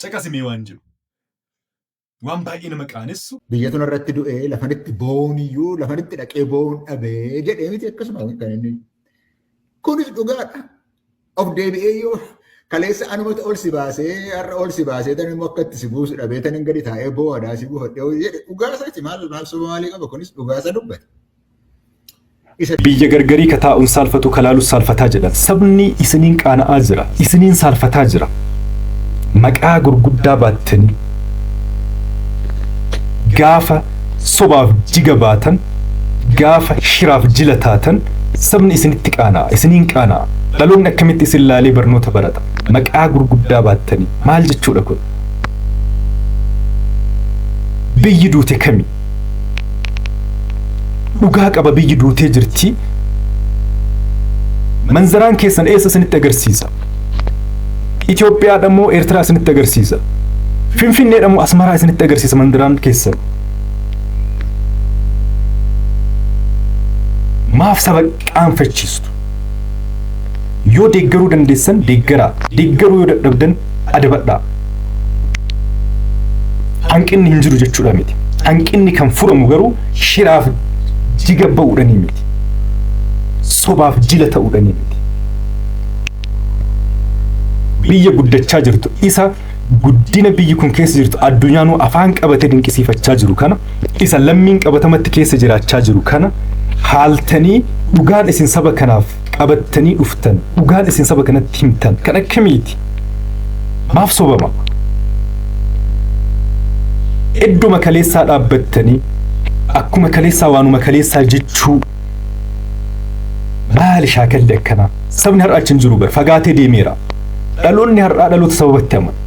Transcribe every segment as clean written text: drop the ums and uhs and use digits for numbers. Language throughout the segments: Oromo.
Caqasimee waan jiru. Waan baay'ee nama qaanessu. Biyya tun irratti du'ee lafanitti boo'uun iyyuu lafanitti dhaqee boo'uun dhabee jedhee miti akkasuma kan inni. Kunis dhugaadha. Of deebi'ee yoo kaleessa anumatu ol si baasee har'a ol si baasee tan immoo akka itti si buusu dhabee tan gadi taa'ee boo'aadhaa si buufadhee jedhe dhugaa isaati maal maal soba maalii qaba kunis dhugaa isa dubbate. Biyya gargarii ka taa'uun saalfatu ka laalus saalfataa jedhan. Sabni isiniin qaana'aa jira. Isiniin saalfataa jira. Maqaa gurguddaa baattanii gaafa sobaaf jiga baatan, gaafa shiraaf jila taatan sabni isinitti qaana'a, isiniin qaana'a. Dhaloonni akkamitti isin laalee barnoota barata? Maqaa gurguddaa baattanii maal jechuudha kun? Biyyi duute kami? Dhugaa qaba biyyi duutee jirti. Manzaraan keessan eessa isinitti agarsiisa? Itoophiyaadha moo Eertiraa isinitti agarsiisa? Finfinneedha moo Asmaraa isinitti agarsiisa manzaraan keessan? Maaf saba qaanfachiistu? Yoo deeggaruu dandeessan deeggaraa, deeggaruu yoo dadhabdan adabadhaa. Hanqinni hin jiru jechuudha miti. Hanqinni kan furamu garuu shiraaf jiga ba'uudhanii miti. Sobaaf jila ta'uudhanii miti. Biyya guddachaa jirtu isa guddina biyyi kun keessa jirtu addunyaanuu afaan qabatee dinqisiifachaa jiru kana isa lammiin qabatamatti keessa jiraachaa jiru kana haaltanii dhugaan isin saba kanaaf qabattanii dhuftan dhugaan isin saba kanatti himtan kan akkamiiti? Maaf sobama? Idduma kaleessaa dhaabbattanii akkuma kaleessaa waanuma kaleessaa jechuu maali shaakalli akkanaa? Sabni har'a achi hin jiru bar fagaatee deemeera. Dhaloonni har'aa dhaloota sababatti amanu.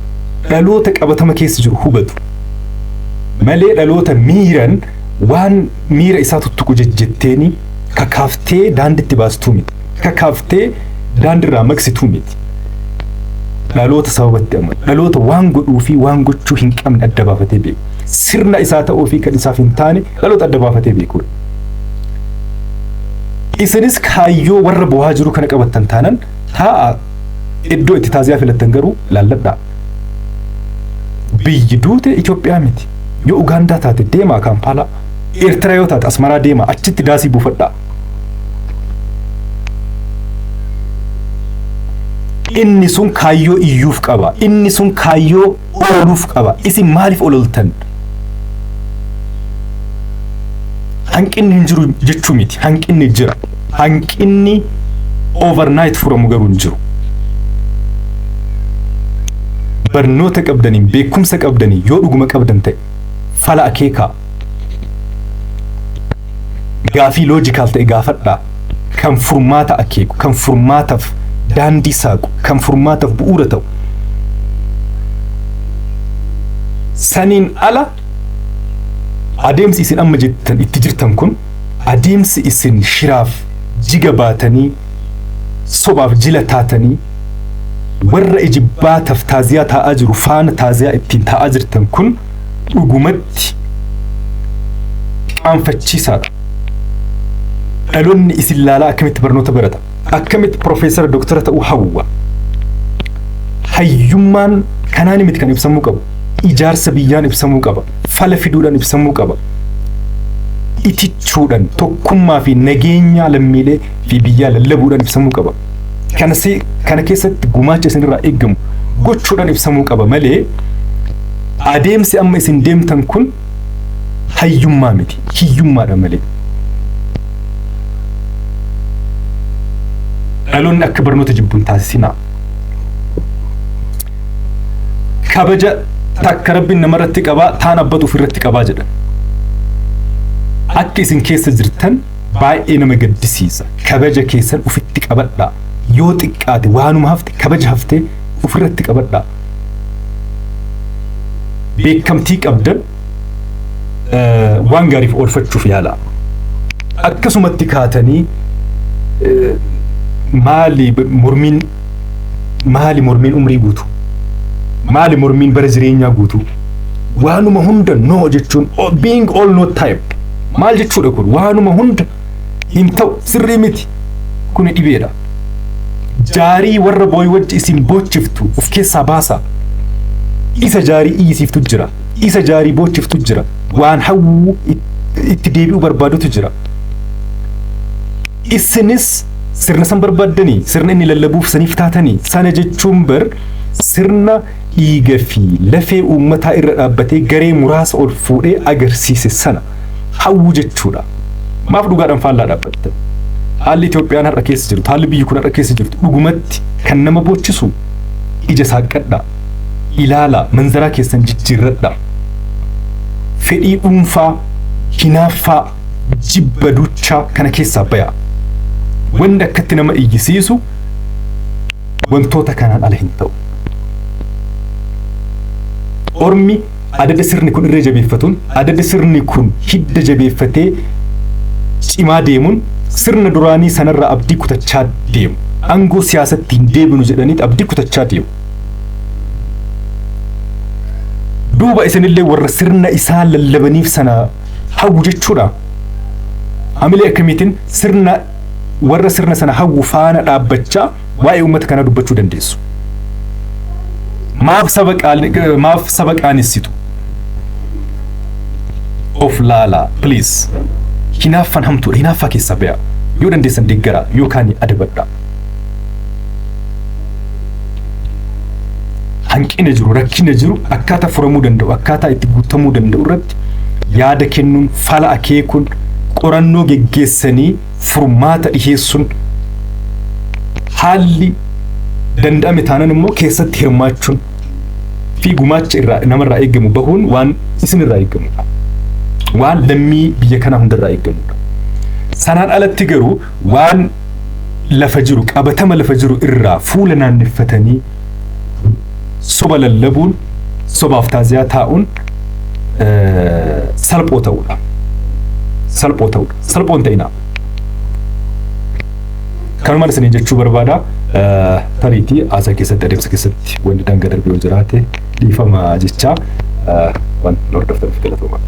Dhaloota qabatama keessa jiru hubatu. Malee dhaloota miiran waan miira isaa tuttuqu jejjetteeni kakaaftee daanditti baastuu miti. Kakaaftee daandirraa maqsituu miti. Dhaloota sababatti amanu. Dhaloota waan godhuu fi waan gochuu hin qabne adda baafatee beeku. Sirna isaa ta'uu fi kan isaaf hin taane dhaloota adda baafatee beekudha. Isinis kaayyoo warra bu'aa jiru kana qabattan taanan taa'a iddoo itti taaziyaa filattan garuu laalladhaa. Biyyi duute Itoophiyaa miti. Yoo Ugaandaa taate deemaa Kaampaalaa. Eertiraa yoo taate Asmaraa deemaa achitti daasii buufadhaa. Inni sun kaayyoo iyyuuf qaba. Inni sun kaayyoo ololuuf qaba. Isin maaliif ololtan? Hanqinni hin jiru jechuu miti. Hanqinni jira. Hanqinni overnight furamu garuu hin jiru. Barnoota qabdaniin, beekumsa qabdaniin yoo dhuguma qabdan ta'e fala akeekaa. Gaafii logical ta'e gaafadhaa. Kan furmaata akeeku, kan furmaataaf daandii saaqu, kan furmaataaf bu'uura ta'u. Saniin ala adeemsi isin amma jettan itti jirtan kun adeemsi isin shiraaf jiga baatanii sobaaf jila taatanii warra ijibbaataaf taaziyaa taa'aa jiru faana taaziyaa ittiin taa'aa jirtan kun dhugumatti qaanfachiisaadha. Dhaloonni isin laalaa akkamitti barnoota barata? Akkamitti profeesara doktora ta'uu hawwa? Hayyummaan kanaan miti kan ibsamuu qabu. Ijaarsa biyyaan ibsamuu qaba. Fala fiduudhaan ibsamuu qaba. Itichuudhaan tokkummaa fi nageenya lammiilee fi biyyaa lallabuudhaan ibsamuu qaba. Kana keessatti gumaacha isinirraa eeggamu gochuudhaan ibsamuu qaba malee adeemsi amma isin deemtan kun hayyummaa miti, hiyyummaadha malee. Dhaloonni akka barnoota jibbu hin taasisinaa. Kabaja takka rabbiin namarratti qabaa taan abbatu ofirratti qabaa jedhan. Akka isin keessa jirtan baay'ee nama gaddisiisa. Kabaja keessan ofitti qabadhaa. Yoo xiqqaate waanuma hafte kabaja haftee ofirratti qabadhaa. Beekamtii qabdan waan gaariif oolfachuuf yaalaa. Akkasumatti kaatanii maali mormiin maali mormiin umrii guutuu maali mormiin bara jireenyaa guutuu waanuma hunda no jechuun being all no type maal jechuudha kun waanuma hunda hin ta'u sirrii miti kuni dhibeedha. Jaarii warra booyi wajji isin boochiftu of keessaa baasaa. Isa jaarii iyyisiiftu jira. Isa jaarii boochiftu jira. Waan hawwuu itti deebi'uu barbaadutu jira. Isinis sirna san barbaaddanii, sirna inni lallabuuf saniif taatanii, sana jechuun bar sirna dhiiga fi lafee uummataa irra dhaabbatee garee muraasa ol fuudhee agarsiise sana hawwu jechuudha. Maaf dhugaadhaan faallaa dhaabbattan? Haalli Itoophiyaan har'a keessa jirtu, haalli biyyi kun har'a keessa jirtu dhugumatti kan nama boochisu ija saaqqadhaa. Ilaalaa, manzaraa keessan jijjiirradhaa. Fedhii dhuunfaa, hinaaffaa, jibba duchaa kana keessaa bayaa. Wanni akkatti nama iyyisiisu wantoota kanaan ala hin ta'u. Ormi adada sirni kun irra jabeeffatuun, adada sirni kun hidda jabeeffatee cimaa deemuun sirna duraanii sanarraa abdii kutachaa deemu. Aangoo siyaasatti hin deebinu jedhaniit abdii kutachaa deemu. Duuba isinillee warra sirna isaa lallabaniif sana hawwu jechuudha. Hamilee akkamiitiin sirna warra sirna sana hawwu faana dhaabbachaa waa'ee uummata kanaa dubbachuu dandeessu? Maaf saba qaanessitu? Of laalaa, please. Hinaaffan hamtuudha. Hinaaffaa keessaa bayaa. Yoo dandeessan deeggaraa yookaan adabadhaa. Hanqina jiru, rakkina jiru akkaataa furamuu danda'u, akkaataa itti guutamuu danda'u irratti yaada kennuun, fala akeekuun, qorannoo geggeessanii furmaata dhiheessuun, haalli danda'ame taanan immoo keessatti hirmaachuun fi gumaacha irraa namarraa eegamu bahuun waan isinirraa eegamudha. Waan lammii biyya kanaa hundarraa eegamudha. Sanaan alatti garuu waan lafa jiru, qabatama lafa jiru irraa fuula naanneffatanii soba lallabuun, sobaaf taaziyaa taa'uun salphoo ta'uudha. Salphoo ta'uudha. Salphoo hin ta'inaa. Kanuma isiniin jechuu barbaada. Tariitii haasaa keessatti, adeemsa keessatti wanti daangaa darbee yoo jiraate dhiifama jechaa, waan hordoftaniif galatoomaa.